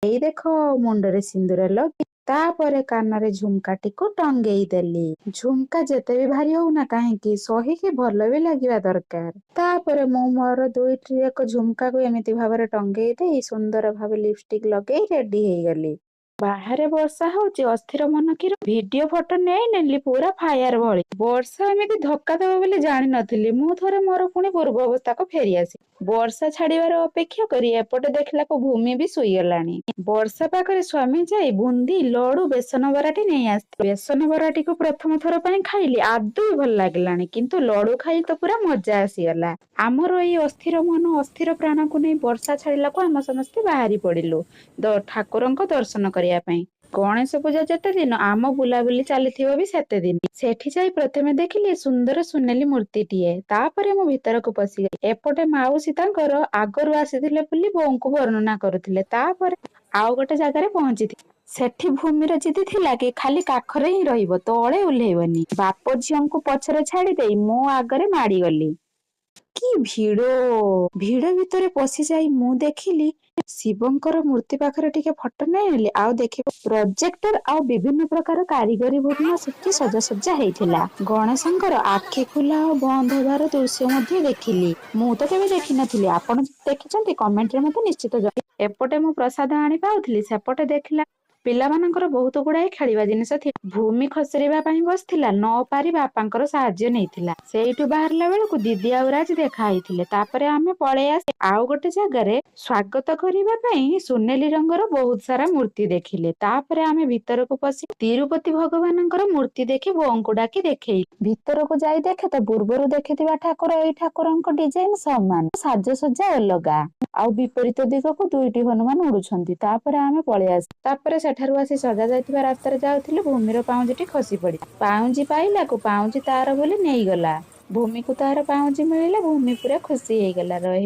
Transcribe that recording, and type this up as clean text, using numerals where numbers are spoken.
ଏଇ ଦେଖ, ମୁଣ୍ଡରେ ସିନ୍ଦୁର ଲଗେଇ ତାପରେ କାନରେ ଝୁମକାଟିକୁ ଟଙ୍ଗେଇ ଦେଲି। ଝୁମକା ଯେତେ ବି ଭାରି ହଉନା କାହିଁକି, ସହିକି ଭଲ ବି ଲାଗିବା ଦରକାର। ତାପରେ ମୁଁ ମୋର ଦୁଇଟି ଏକ ଝୁମକାକୁ ଏମିତି ଭାବରେ ଟଙ୍ଗେଇ ଦେଇ ସୁନ୍ଦର ଭାବେ ଲିପଷ୍ଟିକ ଲଗେଇ ରେଡି ହେଇଗଲି। ବାହାରେ ବର୍ଷା ହଉଛି, ଅସ୍ଥିର ମନ କି ଭିଡିଓ ଫଟୋ ନେଇ ନେଲି ପୁରା ଫାୟାର ଭଳି। ବର୍ଷା ଏମିତି ଧକ୍କା ଦେବ ବୋଲି ଜାଣିନଥିଲି। ମୁଁ ଥରେ ମୋର ପୁଣି ପୂର୍ବ ଅବସ୍ଥାକୁ ଫେରି ଆସିଲି। ବର୍ଷା ଛାଡିବାର ଅପେକ୍ଷା କରି ଏପଟେ ଦେଖିଲାକୁ ଭୂମି ବି ଶୋଇଗଲାଣି। ବର୍ଷା ପାଖରେ ସ୍ୱାମୀ ଯାଇ ବୁନ୍ଦି, ଲଡୁ, ବେସନ ବରାଟି ନେଇ ଆସିଥିଲେ। ବେସନ ବରାଟିକୁ ପ୍ରଥମ ଥର ପାଇଁ ଖାଇଲି, ଆଦୌ ଭଲ ଲାଗିଲାଣି, କିନ୍ତୁ ଲଡୁ ଖାଇ ତ ପୁରା ମଜା ଆସିଗଲା। ଆମର ଏଇ ଅସ୍ଥିର ମନ ଅସ୍ଥିର ପ୍ରାଣକୁ ନେଇ ବର୍ଷା ଛାଡିଲାକୁ ଆମ ସମସ୍ତେ ବାହାରି ପଡିଲୁ ଠାକୁରଙ୍କ ଦର୍ଶନ କରିବା ପାଇଁ। ଗଣେଶ ପୂଜା ଯେତେ ଦିନ, ଆମ ବୁଲାବୁଲି ଚାଲିଥିବ ବି ସେତେ ଦିନ। ସେଠି ଯାଇ ପ୍ରଥମେ ଦେଖିଲି ସୁନ୍ଦର ସୁନେଲି ମୂର୍ତ୍ତିଟିଏ। ତାପରେ ମୁଁ ଭିତରକୁ ପଶିଗଲି। ଏପଟେ ମାଉସୀ ତାଙ୍କର ଆଗରୁ ଆସିଥିଲେ ବୋଲି ବୋଉଙ୍କୁ ବର୍ଣ୍ଣନା କରୁଥିଲେ। ତାପରେ ଆଉ ଗୋଟେ ଜାଗାରେ ପହଞ୍ଚିଥିଲି। ସେଠି ଭୂମିର ଜିଦି ଥିଲା କି ଖାଲି କାଖରେ ହିଁ ରହିବ, ତଳେ ଓହ୍ଲେଇବନି। ବାପ ଝିଅଙ୍କୁ ପଛରେ ଛାଡି ଦେଇ ମୁଁ ଆଗରେ ମାଡିଗଲି। କି ଭିଡ! ଭିଡ ଭିତରେ ପଶିଯାଇ ମୁଁ ଦେଖିଲି ଶିବଙ୍କର ମୂର୍ତ୍ତି ପାଖରେ ଟିକେ ଫଟୋ ନେଇନେଲି। ଆଉ ଦେଖିବ ପ୍ରୋଜେକ୍ଟର ଆଉ ବିଭିନ୍ନ ପ୍ରକାର କାରିଗରୀ ପୂର୍ଣ୍ଣ ସେଠି ସଜାସଜା ହେଇଥିଲା। ଗଣେଶଙ୍କର ଆଖି ଖୋଲା ଆଉ ବନ୍ଦ ହେବାର ଦୃଶ୍ୟ ମଧ୍ୟ ଦେଖିଲି। ମୁଁ ତ କେବେ ଦେଖିନଥିଲି। ଆପଣ ଯଦି ଦେଖିଛନ୍ତି, କମେଣ୍ଟରେ ମତେ ନିଶ୍ଚିତ ଜଣାଇବେ। ଏପଟେ ମୁଁ ପ୍ରସାଦ ଆଣି ପାଉଥିଲି, ସେପଟେ ଦେଖିଲା ପିଲାମାନଙ୍କର ବହୁତ ଗୁଡାଏ ଖେଳିବା ଜିନିଷ ଥିଲା। ଭୂମି ଖସରିବା ପାଇଁ ବସିଥିଲା, ନ ପାରି ବାପାଙ୍କର ସାହାଯ୍ୟ ନେଇଥିଲା। ସେଇଠୁ ବାହାରିଲା ବେଳକୁ ଦିଦି ଆଉ ରାଜ ଦେଖା ହେଇଥିଲେ। ତାପରେ ଆମେ ପଳେଇ ଆସି ଆଉ ଗୋଟେ ଜାଗାରେ ସ୍ୱାଗତ କରିବା ପାଇଁ ସୁନେଲି ରଙ୍ଗର ବହୁତ ସାରା ମୂର୍ତ୍ତି ଦେଖିଲେ। ତାପରେ ଆମେ ଭିତରକୁ ପଶି ତିରୁପତି ଭଗବାନଙ୍କର ମୂର୍ତ୍ତି ଦେଖି ବୋଉଙ୍କୁ ଡାକି ଦେଖେଇଲି। ଭିତରକୁ ଯାଇ ଦେଖେ ତ ପୂର୍ବରୁ ଦେଖିଥିବା ଠାକୁର ଏଇ ଠାକୁରଙ୍କ ଡିଜାଇନ ସମାନ, ସାଜସଜ୍ଜା ଅଲଗା। ଆଉ ବିପରୀତ ଦିଗକୁ ଦୁଇଟି ହନୁମାନ ଉଡୁଛନ୍ତି। ତାପରେ ଆମେ ପଳେଇ ଆସି ତାପରେ ସେଠାରୁ ଆସି ସଜା ଯାଇଥିବା ରାସ୍ତାରେ ଯାଉଥିଲୁ। ଭୂମିର ପାଉଁଜିଟି ଖସି ପଡିଲା। ପାଉଁଜି ପାଇଲାକୁ ପାଉଁଜି ତାର ବୋଲି ନେଇଗଲା। ଭୂମିକୁ ତାର ପାଉଁଜି ମିଳିଲା, ଭୂମି ପୁରା ଖୁସି ହେଇଗଲା। ରହି